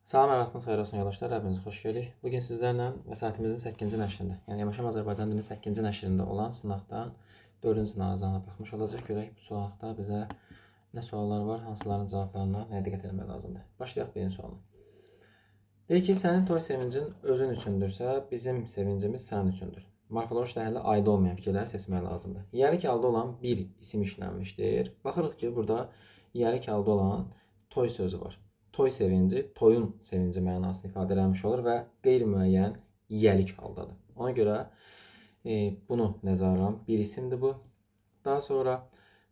Salam, hər vaxtınız xeyir olsun yoldaşlar, hepiniz xoş gördük. Bugün sizlərlə vəsaitimizin 8-ci nəşrində, yəni MHM Azərbaycan dilinin 8-ci nəşrində olan sınaqdan 4-cü sınaq baxmış olacaq. Görək bu sınaqda bizə nə suallar var, hansıların cavablarına nəyə diqqət etmək lazımdır. Başlayaq birinci sualına. Deyir ki, sənin toy sevincin özün üçündürsə, bizim sevincimiz sənin üçündür. Morfoloji təhlilə aid olmayan fikirləri seçmək lazımdır. Yiyəlik halda olan bir isim işlənmişdir. Baxırıq ki, burada yiyəlik halda olan toy sözü var. Toy sevinci, toyun sevinci mənasını ifadə eləmiş olur və qeyri-müəyyən yiyəlik haldadır. Ona görə bunu nəzərə alıram. Bir isimdir bu. Daha sonra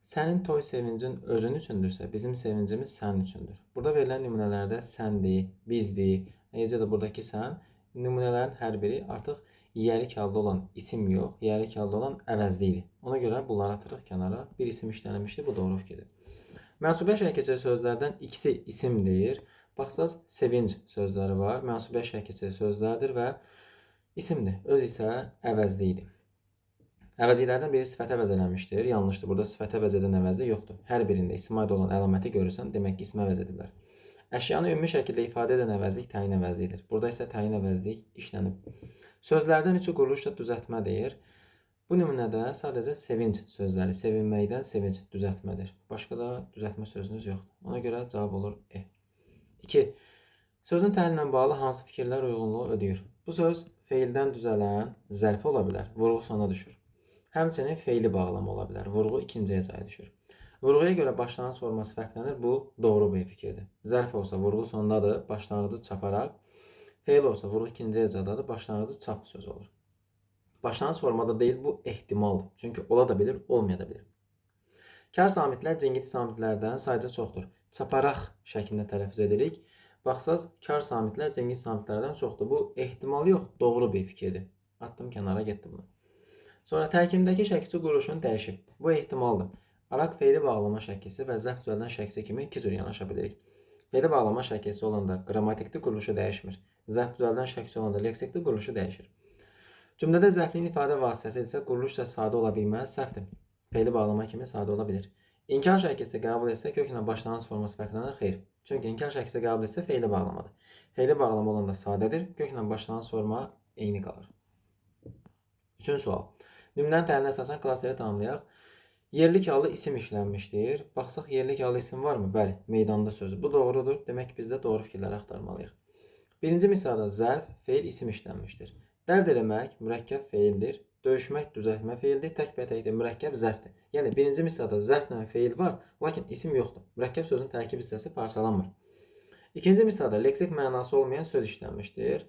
sənin toy sevincin özün üçündürsə, bizim sevincimiz sənin üçündür. Burada verilən nümunələrdə səndir, bizdir, eləcə də buradakı sən, nümunələrin hər biri artıq yiyəlik halda olan isim yox, yiyəlik halda olan əvəzlikdir. Ona görə bunları atırıq kənara. Bir isim işlənmişdir, bu doğru fikirdir. Mənsubiyyət şəkilçi sözlərdən ikisi isimdir. Baxsaz, sevinc sözləri var. Mənsubiyyət şəkilçi sözlərdir və isimdir. Öz isə əvəzlikdir. Əvəzliklərdən biri sifətə əvəz eləmişdir. Yanlışdır. Burada sifətə əvəz edən əvəzlik yoxdur. Hər birində isimə aid olan əlaməti görürsən, demək ki, ismə əvəz ediblər. Əşyanı ümumi şəkildə ifadə edən əvəzlik təyin əvəzliyidir. Burada isə təyin əvəzlik işlənib. Sözlərdən üçü quruluşla düzəltmə deyir. Bu nümunədə sadəcə sevinc sözləri, sevinməkdən sevinc düzəltmədir. Başqa da düzəltmə sözünüz yoxdur. Ona görə cavab olur E. 2. Sözün təhlilə bağlı hansı fikirlər uyğunluğu ödəyir? Bu söz feildən düzələn zərfi ola bilər. Vurğu sona düşür. Həmçinin feili bağlama ola bilər. Vurğu ikinci hecaya düşür. Vurğuya görə başlanğıc forması fərqlənir. Bu doğru bir fikirdir. Zərf olsa vurğu sondadır, başlanğıcı çaparaq. Feil olsa vurğu ikinci hecadadır, başlanğıcı çap sözü olur. Başlanğıc formada deyil, bu ehtimaldır. Çünki ola da bilir, olmaya da bilir. Kar samitlər cingiti samitlərdən sayca çoxdur. Çaparaq şəklində tələffüz edirik. Baxsaz, kar samitlər cingiti samitlərdən çoxdur. Bu ehtimal yox, doğru bir fikirdir. Atdım kənara, getdim bunu. Sonra tərkibindəki şəkilçi quruluşunu dəyişib. Bu ehtimaldır. Araq feili bağlama şəkilsi və zərf düzəldən şəkilsi kimi iki cür yanaşa bilirik. Feili bağlama şəkilsi olanda qrammatikli quruluşu dəyişmir. Zərf düzəldən şəkilsi olanda leksikli quruluşu dəyişir. Cümlədə zərfliyin ifadə vasitəsidirsə, quruluşca sadə ola bilməz, səhvdir. Feili bağlama kimi sadə ola bilir. İnkar şəkilsi qəbul etsə, köklə başlanğıc forması fərqlənir, xeyr. Çünki inkar şəkilsi qəbul etsə, feili bağlamadır. Feili bağlama olanda sadədir, köklə başlanğıc forma eyni qalır. Üçüncü sual. Nümunənin təhlilinə əsasən klasseri tamamlayaq. Yerlik hallı isim işlənmişdir. Baxsaq, yerlik hallı isim varmı? Bəli, meydanda sözü. Bu doğrudur. Demək ki, biz də doğru fikirləri axtarmalıyıq. Birinci misalda zərf, feil, isim işlənmişdir. Dərd eləmək mürəkkəb feildir. Döyüşmək düzəltmə feildir. Təkbətəkdə mürəkkəb zərfdir. Yəni birinci misalda zərflə feil var, lakin isim yoxdur. Mürəkkəb sözün tərkib hissəsi parçalanmır. İkinci misalda leksik mənası olmayan söz işlənmişdir.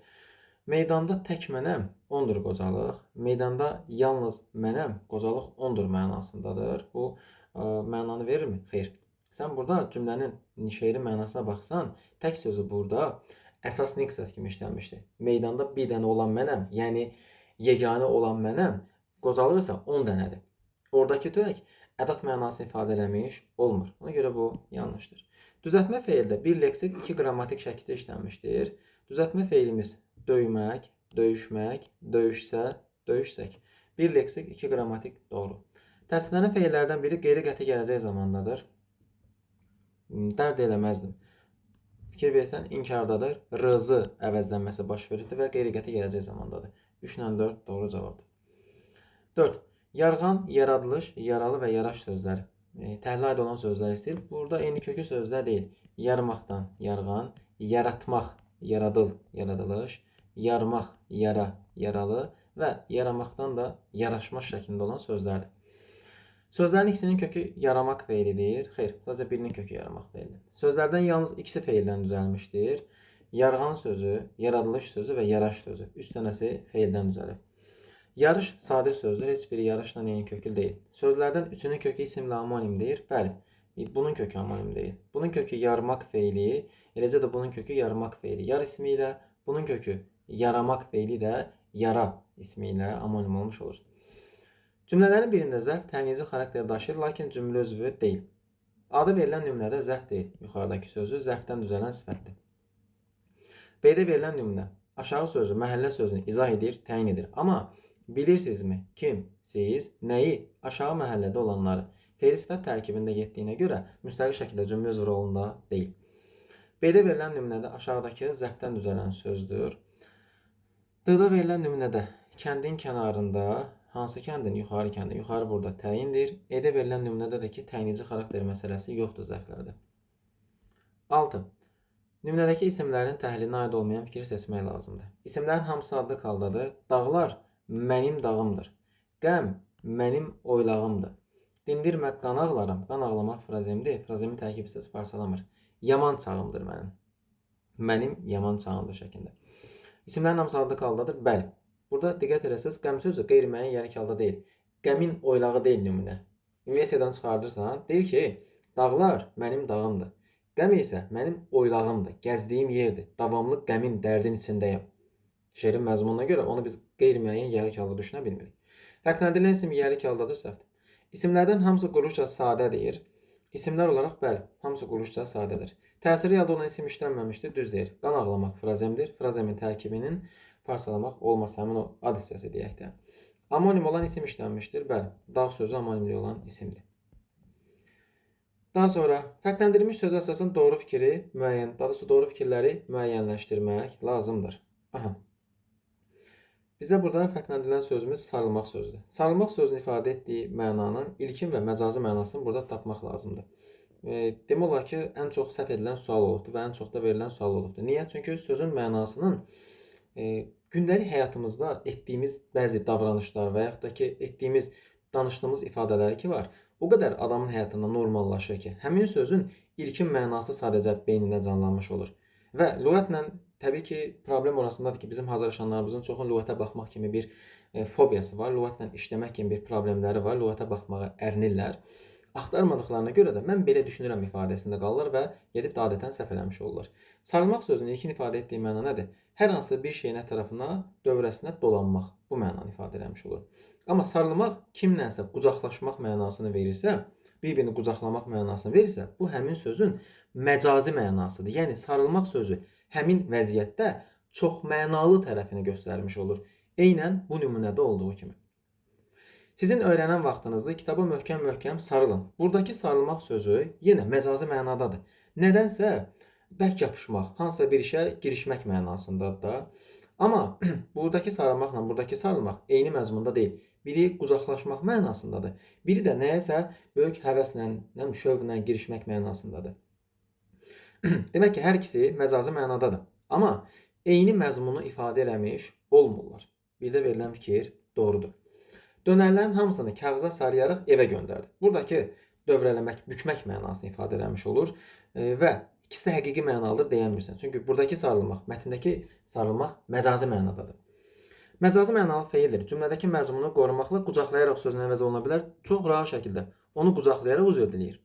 Meydanda tək mənəm, ondur qocalıq. Meydanda yalnız mənəm, qocalıq ondur mənasındadır. Bu mənanı verirmi? Xeyr. Sən burada cümlənin şeirin mənasına baxsan, tək sözü burada əsas nexus kimi işlənmişdir. Meydanda bir dənə olan mənəm, yəni yeganə olan mənəm, qocalıq isə 10 dənədir. Oradakı tək ədad mənasını ifadə eləmiş olmur. Ona görə bu yanlışdır. Düzəltmə feildə bir leksik, iki qrammatik şəkildə işlənmişdir. Düzəltmə feilimiz döymək, döyüşmək, döyüşsə, döyüşsək. Bir leksik, iki qrammatik doğru. Təsniflənən feillərdən biri qeyri-qəti gələcək zamandadır. Dərd eləməzdim. Fikir versən, inkardadır. R-z əvəzlənməsi baş verirdi və qeyri-qəti gələcək zamandadır. 3 ilə 4 doğru cavabdır. 4. Yarğan, yaradılış, yaralı və yaraş sözləri. Təhlilə aid olan sözlər istəyir. Burada eyni kökü sözlər deyil. Yarmaqdan yarğan, yaratmaq, yaradıl, yaradılış, yarmaq, yara, yaralı və yaramaqdan da yaraşmaq şəklində olan sözlərdir. Sözlərin ikisinin kökü yaramaq feilidir. Xeyr, sadəcə birinin kökü yaramaq feilidir. Sözlərdən yalnız ikisi feildən düzəlmişdir. Yarğan sözü, yaradılış sözü və yaraş sözü. Üç dənəsi feildən düzəlib. Yarış sadə sözdür. Heç biri yarışla eyni köklü deyil. Sözlərdən üçünün kökü isimlə amonimdir. Bəli, bunun kökü amonim deyil. Bunun kökü yarmaq feili, eləcə də bunun kökü yarmaq feili. Yar ismi ilə, bunun kökü yaramaq feili də yara ismi ilə amonim olmuş olur. Cümlələrin birində zərf təmyizi xarakter daşıyır, lakin cümlə üzvü deyil. Adı verilən nümunədə zərf deyil. Yuxarıdakı sözü zərfdən düzələn sifətdir. B-də verilən nümunə aşağı sözü, məhəllə sözünü izah edir, təyin edir. Amma bilirsinizmi, kim, siz, nəyi, aşağı məhəllədə olanları fe'li sifət tərkibində getdiyinə görə müstəqil şəkildə cümlə üzvü rolunda deyil. B-də verilən nümunədə aşağıdakı zərfdən düzələn sözdür. D-da verilən nümunədə kəndin kənarında, hansı kəndin? Yuxarı kəndin. Yuxarı burada təyindir. E-də verilən nümunədə də ki, təyinici xarakter məsələsi yoxdur zərflərdə. 6. Nümunədəki isimlərin təhlilinə aid olmayan fikri seçmək lazımdır. İsimlərin hamısı adlı haldadır. Dağlar mənim dağımdır. Qəm mənim oylağımdır. Dindirmə qan ağlaram. Qan ağlamaq frazemdir. Frazemin tərkib hissəsi parçalamır. Yaman çağımdır mənim. Mənim yaman çağımdır şəklində. İsimlərin hamısı adlı haldadır. Bəli. Burada diqqət eləsəz, qəm sözü qeyri-müəyyən yəlik halda deyil. Qəmin oylağı deyil nümunə. İnversiyadan çıxardırsan, deyir ki, dağlar mənim dağımdır. Qəm isə mənim oylağımdır, gəzdiyim yerdir. Davamlı qəmin, dərdin içindəyəm. Şeirin məzmununa görə onu biz qeyri-müəyyən yəlik halda düşünə bilmirik. Fərqləndirilən isim yəlik haldadır, səhvdir. İsimlərdən hamısı quruluşca sadə deyir. İsimlər olaraq bəli, hamısı quruluşca sadədir. Təsirli halda olan isim işlənməmişdir, düz deyir. Qan ağlamaq frazemdir. Frazemin tərkibinin parçalamaq olmaz, həmin o ad hissəsi deyək də. Amonim olan isim işlənmişdir. Bəli, dağ sözü amonimli olan isimdir. Daha sonra fərqləndirilmiş sözə əsasən doğru fikri müəyyən, daha doğrusu doğru fikirləri müəyyənləşdirmək lazımdır. Aha. Bizə burada fərqləndirilən sözümüz sarılmaq sözüdür. Sarılmaq sözünün ifadə etdiyi mənanın ilkin və məcazi mənasını burada tapmaq lazımdır. Demək olar ki, ən çox səhv edilən sual olubdur və ən çox da verilən sual olubdur. Niyə? Çünki sözün mənasının gündəlik həyatımızda etdiyimiz bəzi davranışlar və yaxud da ki, etdiyimiz, danışdığımız ifadələri ki var, o qədər adamın həyatında normallaşır ki, həmin sözün ilkin mənası sadəcə beynində canlanmış olur. Və lüğətlə təbii ki, problem orasındadır ki, bizim hazırlaşanlarımızın çoxunun lüğətə baxmaq kimi bir fobiyası var, lüğətlə işləmək kimi bir problemləri var, lüğətə baxmağa ərinirlər. Axtarmadıqlarına görə də mən belə düşünürəm ifadəsində qalırlar və gedib də adətən səhv eləmiş olurlar. Sarılmaq sözünün ilkin ifadə etdiyi məna nədir? Hər hansı bir şeyin ətrafına, dövrəsinə dolanmaq, bu mənanı ifadə eləmiş olur. Amma sarılmaq kimlənsə qucaqlaşmaq mənasını verirsə, bir-birini qucaqlamaq mənasını verirsə, bu həmin sözün məcazi mənasıdır. Yəni sarılmaq sözü həmin vəziyyətdə çox mənalı tərəfini göstərmiş olur. Eynən bu nümunədə olduğu kimi. Sizin öyrənən vaxtınızda kitaba möhkəm-möhkəm sarılın. Buradakı sarılmaq sözü yenə məcazi mənadadır. Nədənsə bərk yapışmaq, hansısa bir işə girişmək mənasındadır da. Amma buradakı sarılmaqla buradakı sarılmaq eyni məzmunda deyil. Biri qucaqlaşmaq mənasındadır. Biri də nəyəsə böyük həvəslə, şövqlə girişmək mənasındadır. Demək ki, hər ikisi məcazi mənadadır. Amma eyni məzmunu ifadə eləmiş olmurlar. Bir də verilən fikir doğrudur. Dönərlərin hamısını kağıza sarıyaraq evə göndərdi. Buradakı dövrələmək, bükmək mənasını ifadə eləmiş olur və ikisi də həqiqi mənalıdır deyəmirsən. Çünki buradakı sarılmaq, mətndəki sarılmaq məcazi mənadadır. Məcazi mənalı feildir. Cümlədəki məzmunu qorumaqla qucaqlayaraq sözünə əvəz oluna bilər. Çox rahat şəkildə onu qucaqlayaraq üzr diləyir.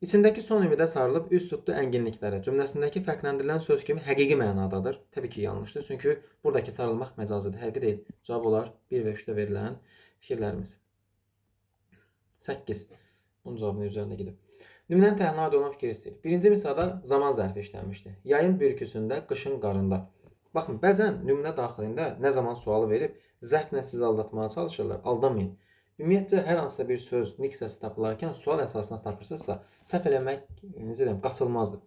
İçindəki son ümidə sarılıb üz tutdu ənginliklərə. Cümləsindəki fərqləndirilən söz kimi həqiqi mənadadır. Təbii ki, yanlışdır. Çünki buradakı sarılmaq məcazidir, həqiqi deyil. Cavab olar 1 və 3-də verilən fikirlərimiz. 8. Bunun cavabının üzərində gedib. Nümunənin təhlilinə aid olan fikir istəyir. Birinci misalda zaman zərfi işlənmişdir. Yayın bürküsündə, qışın qarında. Baxın, bəzən nümunə daxilində nə zaman sualı verib zərflə sizi aldatmağa çalışırlar. Aldanmayın. Ümumiyyətcə, hər hansısa bir söz, nik səsi tapılarkən sual əsasına tapırsınızsa, səhv eləmək, necə deyim, qaçılmazdır.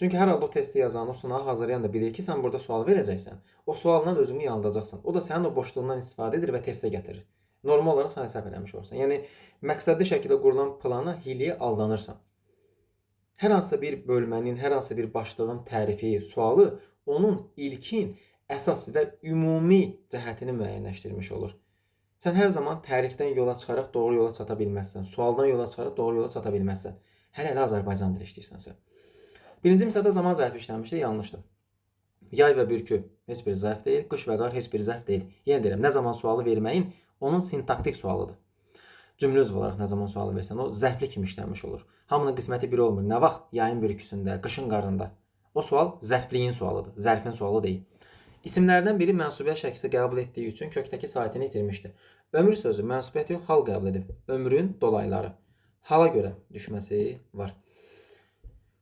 Çünki hər halda o testi yazan, o sınağı hazırlayan da bilir ki, sən burada sual verəcəksən. O sualla özünü yanıldacaqsan. O da sənin o boşluğundan istifadə edir və testə gətirir. Normal olaraq sən səhv eləmiş olursan. Yəni, məqsədli şəkildə qurulan plana, hiliyə aldanırsan. Hər hansısa bir bölmənin, hər hansısa bir başlığın tərifi, sualı onun ilkin, əsas və ümumi cəhətini müəyyənləşdirmiş olur. Sən hər zaman tərifdən yola çıxaraq doğru yola çata bilməzsən. Sualdan yola çıxaraq doğru yola çata bilməzsən. Hələ-hələ Azərbaycan dili işləyirsənsə. Birinci misalda zaman zərfi işlənmişdir, yanlışdır. Yay və bürkü heç bir zərf deyil, qış və qar heç bir zərf deyil. Yenə deyirəm, nə zaman sualı verməyin onun sintaktik sualıdır. Cümlə üzvü olaraq nə zaman sualı versən, o zərfli kimi işlənmiş olur. Hamının qisməti bir olmur. Nə vaxt? Yayın bürküsündə, qışın qarında. O sual zərfliyin sualıdır, zərfin sualı deyil. İsimlərdən biri mənsubiyyət şəxsi qəbul etdiyi üçün kökdəki saitini itirmişdir. Ömür sözü mənsubiyyət yox, hal qəbul edib. Ömrün dolayları. Hala görə düşməsi var.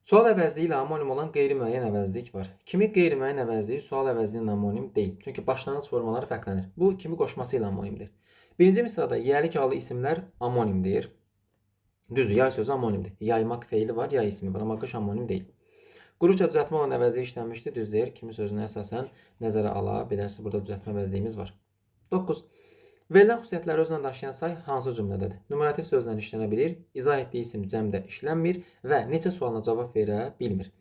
Sual əvəzliyi ilə amonim olan qeyri-müəyyən əvəzlik var. Kimi qeyri-müəyyən əvəzliyi sual əvəzliyi ilə amonim deyil. Çünki başlanğıc formaları fərqlənir. Bu kimi qoşması ilə amonimdir. Birinci misalda yiyəlik hallı isimlər amonimdir. Düzdür, yay sözü amonimdir. Yaymaq feili var, yay ismi var, amma qış amonim deyil. Quruşla düzəltmə olan əvəzlik işlənmişdir. Düz deyir. Kimi sözünə əsasən nəzərə ala bilərsiniz. Burada düzəltmə əvəzliyimiz var. 9. Verilən xüsusiyyətləri özünə daşıyan say hansı cümlədədir? Numerativ sözlə işlənə bilir, izah etdiyi isim cəmdə işlənmir və neçə sualına cavab verə bilmir.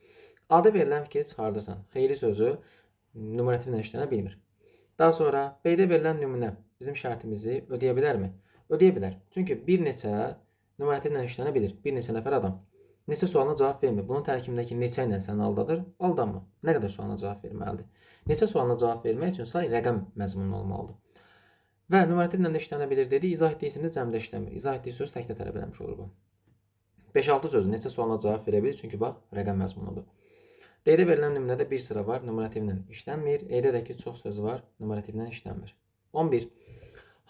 Adı verilən fikri çıxardırsan. Xeyli sözü numerativlə işlənə bilmir. Daha sonra B-də verilən nümunə bizim şərtimizi ödəyə bilərmi? Ödəyə bilər. Çünki bir neçə numerativlə işlənə bilir. Bir neçə nəfər adam. Neçə sualına cavab vermir. Bunun tərkibindəki neçə ilə səni aldadır? Aldanma. Nə qədər sualına cavab verməlidir? Neçə sualına cavab vermək üçün say rəqəm məzmunlu olmalıdır. Və numerativlə də işlənə bilir dedi. İzah etdiyi isimdə cəmdə işlənmir. İzah etdiyi söz təkdə tələb edilmiş olur bu. 5-6 sözü neçə sualına cavab verə bilir? Çünki bax, rəqəm məzmunudur. D-də verilən nümunədə bir sıra var, numerativlə işlənmir. E-də də ki, çox söz var, numerativlə işlənmir. 11.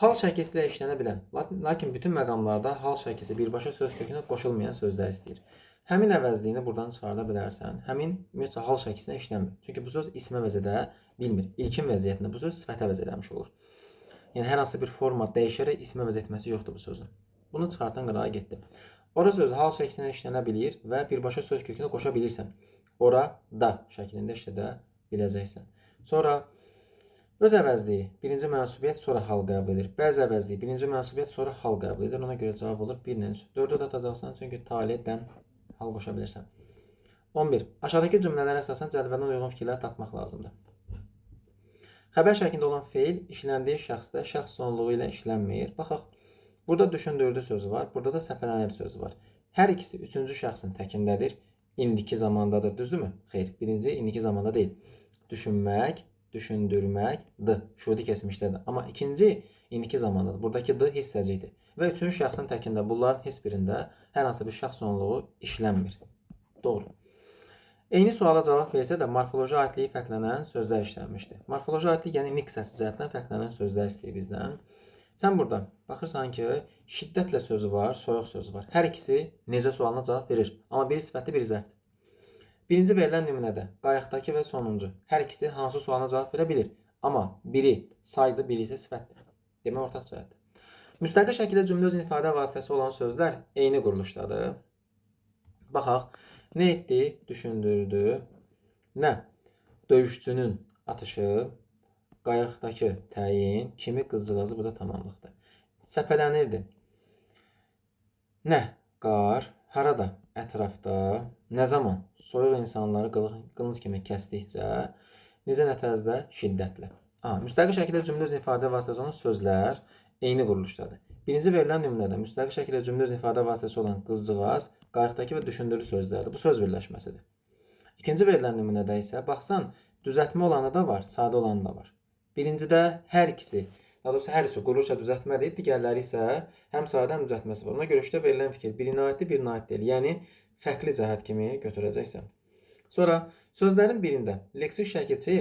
Hal şəkilsi ilə işlənə bilən, lakin bütün məqamlarda hal şəkilsi birbaşa söz kökünə qoşulmayan sözlər istəyir. Həmin əvəzliyini buradan çıxarda bilərsən. Həmin ümumiyyətcə hal şəkilsinə işlənmir. Çünki bu söz ismə əvəz edə bilmir. İlkin vəziyyətində bu söz sifətə əvəz eləmiş olur. Yəni hər hansı bir forma dəyişərək ismə əvəz etməsi yoxdur bu sözün. Bunu çıxardan qırağa getdi. Ora sözü hal şəklinə işlənə bilir və birbaşa söz kökünə qoşa bilirsən. Ora da şəklində işlədə biləcəksən. Sonra öz əvəzliyi birinci mənsubiyyət sonra hal qəbul edir. Bəzi əvəzliyi birinci mənsubiyyət sonra hal qəbul edir. Ona görə cavab olur 1 ilə 3. 4-ü də atacaqsan çünki taledən hal qoşa bilirsən. 11. Aşağıdakı cümlələrə əsasən cədvəldən uyğun fikirlər tapmaq lazımdır. Xəbər şəklində olan feil işləndiyi şəxsdə şəxs sonluğu ilə işlənmir. Baxaq, burada düşündürdü sözü var, burada da səpələnir sözü var. Hər ikisi üçüncü şəxsin təkindədir, indiki zamandadır, düzdürmü? Xeyr, birinci indiki zamanda deyil. Düşünmək, düşündürmək, d, şuudi keçmişdədir. Amma ikinci indiki zamandadır. Buradakı d hissəcikdir. Və üçüncü şəxsin təkində bunların heç birində hər hansı bir şəxs sonluğu işlənmir. Doğru. Eyni suala cavab versə də morfoloji aidliyi fərqlənən sözlər işlənmişdir. Morfoloji aidlik, yəni nitq səsi cəhətdən fərqlənən sözlər istəyir bizdən. Sən burada baxırsan ki, şiddətlə sözü var, soyuq sözü var. Hər ikisi necə sualına cavab verir. Amma biri sifətli, biri zərfdir. Birinci verilən nümunədə qayıqdakı və sonuncu hər ikisi hansı sualına cavab verə bilir. Amma biri saydır, biri isə sifətdir. Demək ortaq cəhətdir. Müstəqil şəkildə cümlə özünü ifadə vasitəsi olan sözlər eyni quruluşdadır. Baxaq. Nə etdi? Düşündürdü. Nə? Döyüşçünün atışı, qayıqdakı təyin, kimi qızcığazı burada tamamlıqdır. Səpələnirdi. Nə? Qar. Harada? Ətrafda. Nə zaman? Soyuq insanları qılınc kimi kəsdikcə. Necə nə tərzdə? Şiddətlə. Müstəqil şəkildə cümlə özünü ifadə vasitəsi olan sözlər eyni quruluşdadır. Birinci verilən nümunədə müstəqil şəkildə cümlə özünü ifadə vasitəsi olan qızcığaz, qayıqdakı və düşündürü sözlərdir. Bu söz birləşməsidir. İkinci verilən nümunədə isə baxsan, düzəltmə olanı da var, sadə olanı da var. Birincidə hər ikisi, daha doğrusu hər üçü quruluşla düzəltmədir, digərləri isə həm sadə həm düzəltməsi var. Ona görə üçdə verilən fikir birinə aiddir, birinə aid deyil. Yəni fərqli cəhət kimi götürəcəksən. Sonra sözlərin birində leksik şəkilçi,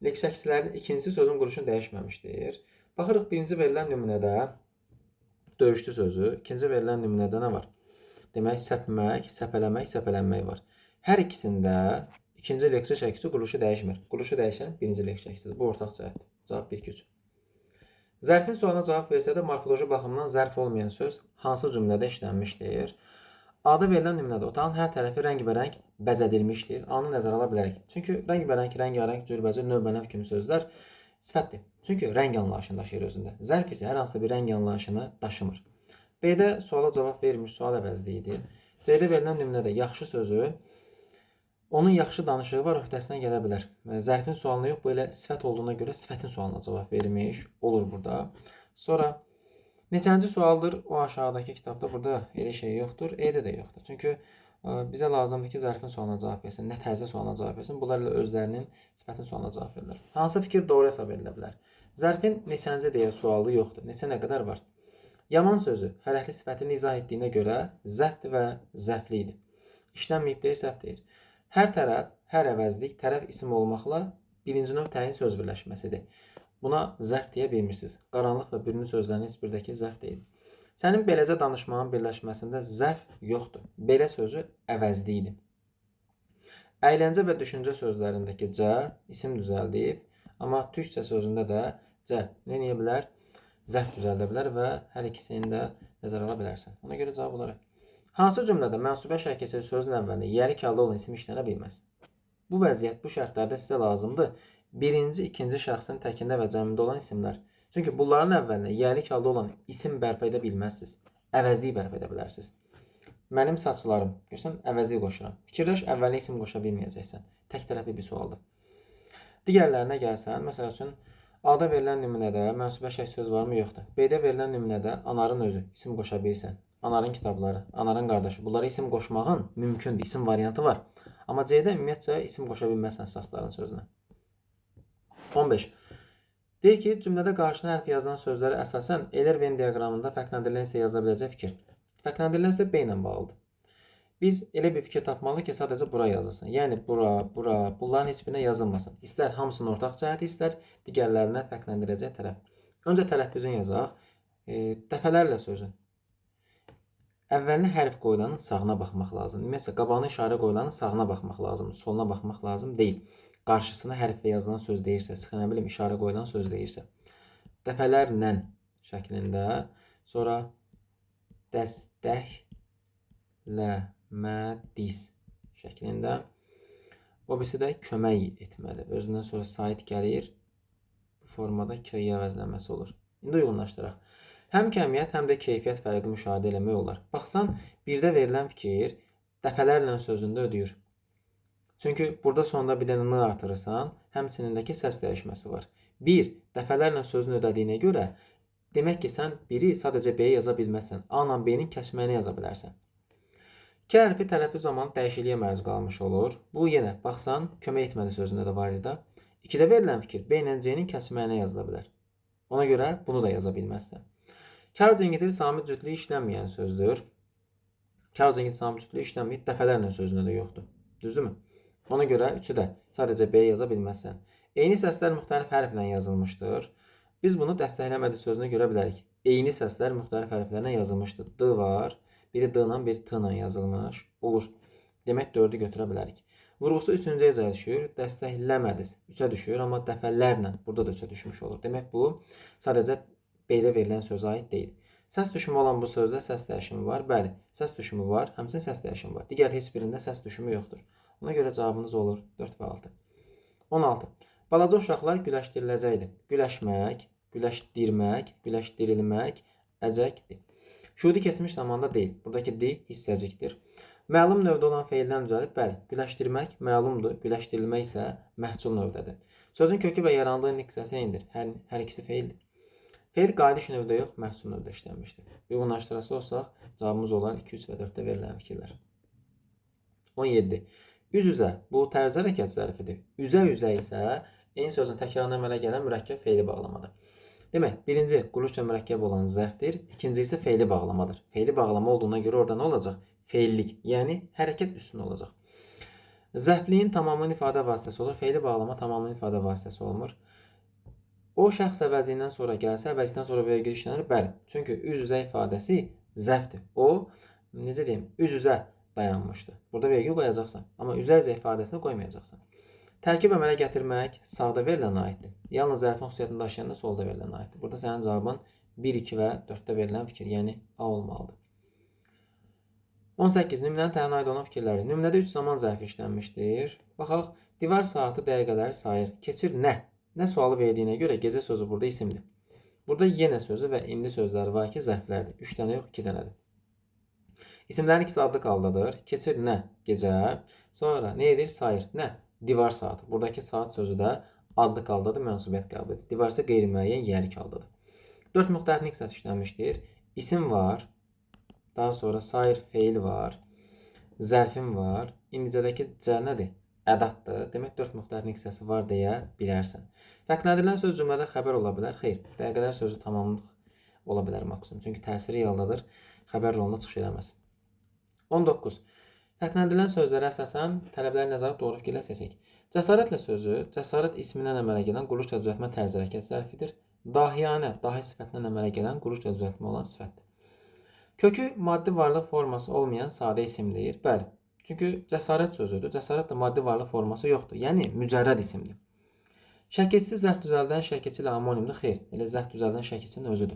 leksik şəkilçilərin ikincisi sözün quruluşunu dəyişməmişdir. Baxırıq birinci verilən nümunədə döyüşçü sözü, ikinci verilən nümunədə nə var? Demək, səpmək, səpələmək, səpələnmək var. Hər ikisində ikinci leksik şəkilçi quruluşu dəyişmir. Quruluşu dəyişən birinci leksik şəkilçidir. Bu ortaq cəhətdir. Cavab 1, 2, 3. Zərfin sualına cavab versə də morfoloji baxımdan zərf olmayan söz hansı cümlədə işlənmişdir? A-da verilən nümunədə otağın hər tərəfi rəngbərəng bəzədilmişdir. A-nı nəzərə ala bilərik. Çünki rəngbərəng, rəngarəng, cürbəcür, növbənöv kimi sözlər sifətdir. Çünki rəng anlayışını daşıyır özündə. Zərf isə hər hansı bir rəng anlayışını daşımır. B-də suala cavab vermiş, sual əvəzliyidir. C-də verilən nümunədə yaxşı sözü onun yaxşı danışığı var, öhdəsindən gələ bilər. Zərfin sualına yox, bu elə sifət olduğuna görə sifətin sualına cavab vermiş olur burada. Sonra neçənci sualdır? O aşağıdakı kitabda burada elə şey yoxdur. E-də də yoxdur. Çünki bizə lazımdır ki, zərfin sualına cavab versin, nə tərzdə sualına cavab versin. Bunlar elə özlərinin sifətin sualına cavab verirlər. Hansı fikir doğru hesab edilə bilər? Zərfin neçənci deyə sualı yoxdur. Neçə nə qədər var? Yaman sözü fərəhli sifətini izah etdiyinə görə zərfdir və zərfli idi. İşlənməyib deyir, səhv deyir. Hər tərəf, hər əvəzlik tərəf isim olmaqla birinci növ təyin söz birləşməsidir. Buna zərf deyə bilmirsiniz. Qaranlıq və bürünü sözlərinin heç birdəki zərf deyil. Sənin beləcə danışmağın birləşməsində zərf yoxdur. Belə sözü əvəzli idi. Əyləncə və düşüncə sözlərindəki C isim düzəldib, amma türkcə sözündə də C nə edə bilər? Zərf düzəldə bilər və hər ikisini də nəzərə ala bilərsən. Ona görə cavab olaraq. Hansı cümlədə mənsubə şərh keçici sözün əvvəlində yərik halda olan isim işlənə bilməz? Bu vəziyyət, bu şərtlərdə sizə lazımdır. Birinci, ikinci şəxsin təkində və cəmində olan isimlər. Çünki bunların əvvəlinə yərik halda olan isim bərpa edə bilməzsiniz. Əvəzlik bərpa edə bilərsiniz. Mənim saçlarım. Görürsən, əvəzlik qoşuram. Fikirləş, əvvəlinə isim qoşa bilməyəcəksən. Tək tərəfli bir sualdır. Digərlərinə gəlsən, məsəl üçün, A-da verilən nümunədə mənsubə şərh söz varmı? Yoxdur. B-də verilən nümunədə Anarın özü isim qoşa bilirsən. Anarın kitabları, Anarın qardaşı. Bunlara isim qoşmağın mümkündür. İsim variantı var. Amma C-də ümumiyyətcə isim qoşa bilməzsən saçların sözünə. 15. Deyir ki, cümlədə qarşına hərf yazılan sözlərə əsasən Euler-Venn diaqramında fərqləndirilən hissə yazıla biləcək fikir. Fərqləndirilən hissə B ilə bağlıdır. Biz elə bir fikir tapmalıyıq ki, sadəcə bura yazılsın. Yəni bura, bura, bunların heç birinə yazılmasın. İstər hamısının ortaq cəhəti, istər digərlərinə fərqləndirəcək tərəf. Öncə tələffüzün yazaq. Dəfələrlə sözün. Əvvəlinə hərf qoyulanın sağına baxmaq lazımdır. Ümumiyyətcə, qabağına işarə qoyulanın sağına baxmaq lazımdır. Soluna baxmaq lazım deyil. Qarşısına hərflə yazılan söz deyirsə, nə bilim, işarə qoyulan söz deyirsə. Dəfələrlə şəklində, sonra dəstəkləmədiniz şəklində. O birisi də kömək etmədi. Özündən sonra sait gəlir. Bu formada K-yə əvəzlənməsi olur. İndi uyğunlaşdıraq. Həm kəmiyyət, həm də keyfiyyət fərqi müşahidə eləmək olar. Baxsan, birdə verilən fikir dəfələrlə sözündə ödəyir. Çünki burada sonda bir dənə n artırırsan, həmçinindəki səs dəyişməsi var. 1 dəfələrlə sözünü ödədiyinə görə, demək ki, sən 1-i sadəcə B-yə yaza bilməzsən. A ilə B-nin kəsməyini yaza bilərsən. K hərfi tələffüz zamanı dəyişikliyə məruz qalmış olur. Bu yenə, baxsan, kömək etmədi sözündə də var idi da. 2-də verilən fikir B ilə C-nin kəsməyinə yazıla bilər. Ona görə bunu da yaza bilməzsən. Kar cəngitili samit cütlüyü işlənməyən sözdür. Kar cəngitili samit cütlüyü işlənməyib, dəfələrlə sözündə də yoxdur. Düzdürmü? Ona görə 3-ü də sadəcə B-yə yaza bilməzsən. Eyni səslər müxtəlif hərflə yazılmışdır. Biz bunu dəstəkləmədi sözünə görə bilərik. Eyni səslər müxtəlif hərflərlə yazılmışdır. D var. Biri D ilə, biri T ilə yazılmış olur. Demək 4-ü götürə bilərik. Vurğusu 3-cü hecaya düşür. Dəstəkləmədiz. 3-ə düşür, amma dəfələrlə burada da 3-ə düşmüş olur. Demək bu sadəcə B-də verilən sözə aid deyil. Səs düşümü olan bu sözdə səs dəyişimi var. Bəli, səs düşümü var, həmçinin səs dəyişimi var. Digər heç birində səs düşümü yoxdur. Ona görə cavabınız olur 4 və 6. 16. Balaca uşaqlar güləşdiriləcəkdir. Güləşmək, güləşdirmək, güləşdirilmək, əcəkdir. Şuudi keçmiş zamanda deyil. Buradakı D hissəcikdir. Məlum növdə olan feildən düzəlib, bəli, güləşdirmək məlumdur, güləşdirilmək isə məhcul növdədir. Sözün kökü və yarandığı hissəsi eynidir. Hər ikisi feildir. Feil qayıdış növdə yox, məhcul növdə işlənmişdir. Uyğunlaşdırası olsaq, cavabımız olar 2, 3 və 4-də verilən fikirlər. 17. Üz-üzə, bu tərzi hərəkət zərfidir. Üzə-üzə isə eyni sözün təkrarına əmələ gələn mürəkkəb feili bağlamadır. Demək, birinci quruluşca mürəkkəb olan zərfdir, ikinci isə feili bağlamadır. Feili bağlama olduğuna görə orada nə olacaq? Feillik, yəni hərəkət üstün olacaq. Zərfliyin tamamının ifadə vasitəsi olur, feili bağlama tamamının ifadə vasitəsi olmur. O şəxs əvəzliyindən sonra gəlsə, əvəzlikdən sonra vergül işlənir? Bəli. Çünki üz-üzə ifadəsi zərfdir. O, necə deyim, üz-üzə dayanmışdır. Burada vergül qoyacaqsan, amma üzə-üzə ifadəsini qoymayacaqsan. Tərkib əmələ gətirmək sağda verilənə aiddir. Yalnız zərfin xüsusiyyətini daşıyanda solda verilənə aiddir. Burada sənin cavabın 1, 2 və 4-də verilən fikir, yəni A olmalıdır. 18. Nümunənin təyin aid olan fikirləri. Nümunədə 3 zaman zərfi işlənmişdir. Baxaq, divar saatı dəqiqələri sayır. Keçir nə? Nə sualı verdiyinə görə gecə sözü burada isimdir. Burada yenə sözü və indi sözləri var ki, zərflərdir. 3 dənə yox, 2 dənədir. İsimlərin ikisi adlıq haldadır. Keçir nə? Gecə. Sonra nə edir? Sayır. Nə? Divar saatı. Buradakı saat sözü də adlıq haldadır, mənsubiyyət qəbul edir. Divar isə qeyri-müəyyən yərik haldadır. 4 müxtəlif səs işlənmişdir. İsim var. Daha sonra sayır feil var. Zərfim var. İndicədəki C nədir? Ədaddır. Demək 4 müxtəlif hissəsi var deyə bilərsən. Fərqləndirilən söz cümlədə xəbər ola bilər. Xeyr, dəqiqələr sözü tamamlıq ola bilər maksimum. Çünki təsiri yaldadır. Xəbər rolunda çıxış eləməz. 19. Fərqləndirilən sözlərə əsasən tələbləri nəzərə alıb doğru fikirlər seçək. Cəsarətlə sözü, cəsarət ismindən əmələ gələn quruluşca düzəltmə tərzi hərəkət zərfidir. Dahiyanə, dahi sifətindən əmələ gələn quruluşca düzəltmə olan sifətdir. Kökü maddi varlıq forması olmayan sadə isimdir. Bəli. Çünki cəsarət sözüdür. Cəsarət də maddi varlıq forması yoxdur. Yəni mücərrəd isimdir. Şəkilsiz zərf düzəldən şəkilçi ilə amonimdir. Xeyr, elə zərf düzəldən şəkilçinin özüdür.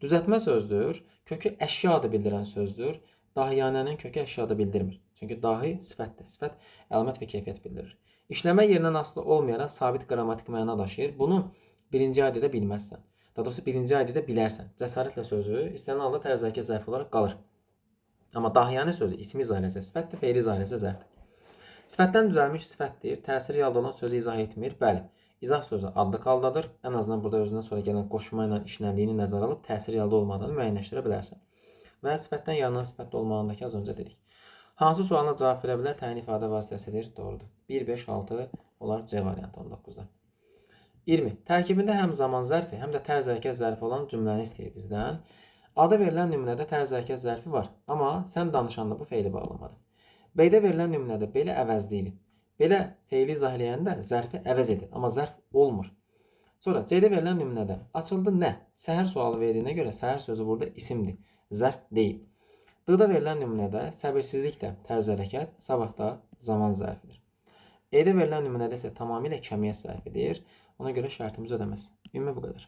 Düzəltmə sözdür. Kökü əşya adı bildirən sözdür. Dahiyanənin kökü əşyada bildirmir. Çünki dahi sifətdir. Sifət əlamət və keyfiyyət bildirir. İşləmə yerindən asılı olmayaraq sabit qrammatik məna daşıyır. Bunu birinci ayda da bilməzsən. Daha doğrusu birinci ayda da bilərsən. Cəsarətlə sözü istənilən halda tərz hərəkət zərfi olaraq qalır. Amma dahiyanə sözü ismi izah eləsə sifətdir, feili izah eləsə zərfdir. Sifətdən düzəlmiş sifətdir. Təsiri yalda olan sözü izah etmir. Bəli. İzah sözü adlı haldadır. Ən azından burada özündən sonra gələn qoşma ilə işləndiyini nəzərə alıb təsiri yalda olmadığını müəyyənləşdirə bilərsən. Və sifətdən yaranan sifətdə olmağındakı az öncə dedik. Hansı sualına cavab verə bilər? Təyin ifadə vasitəsidir. Doğrudur. 1, 5, 6 olar C variantı 19-da. 20. Tərkibində həm zaman zərfi, həm də tərz hərəkət zərfi olan cümləni istəyir bizdən. A-da verilən nümunədə tərz hərəkət zərfi var, amma sən danışanda bu feili bağlamadır. B-də verilən nümunədə belə əvəzləyilib. Belə feili izah eləyəndə zərfi əvəz edir, amma zərf olmur. Sonra C-də verilən nümunədə açıldı nə? Səhər sualı verdiyinə görə səhər sözü burada isimdir, zərf deyil. D-da verilən nümunədə səbirsizlik də tərz hərəkət, sabah da zaman zərfidir. E-də verilən nümunədə isə tamamilə kəmiyyət zərfidir. Ona görə şərtimiz ödəməz. Ümumi bu qədər.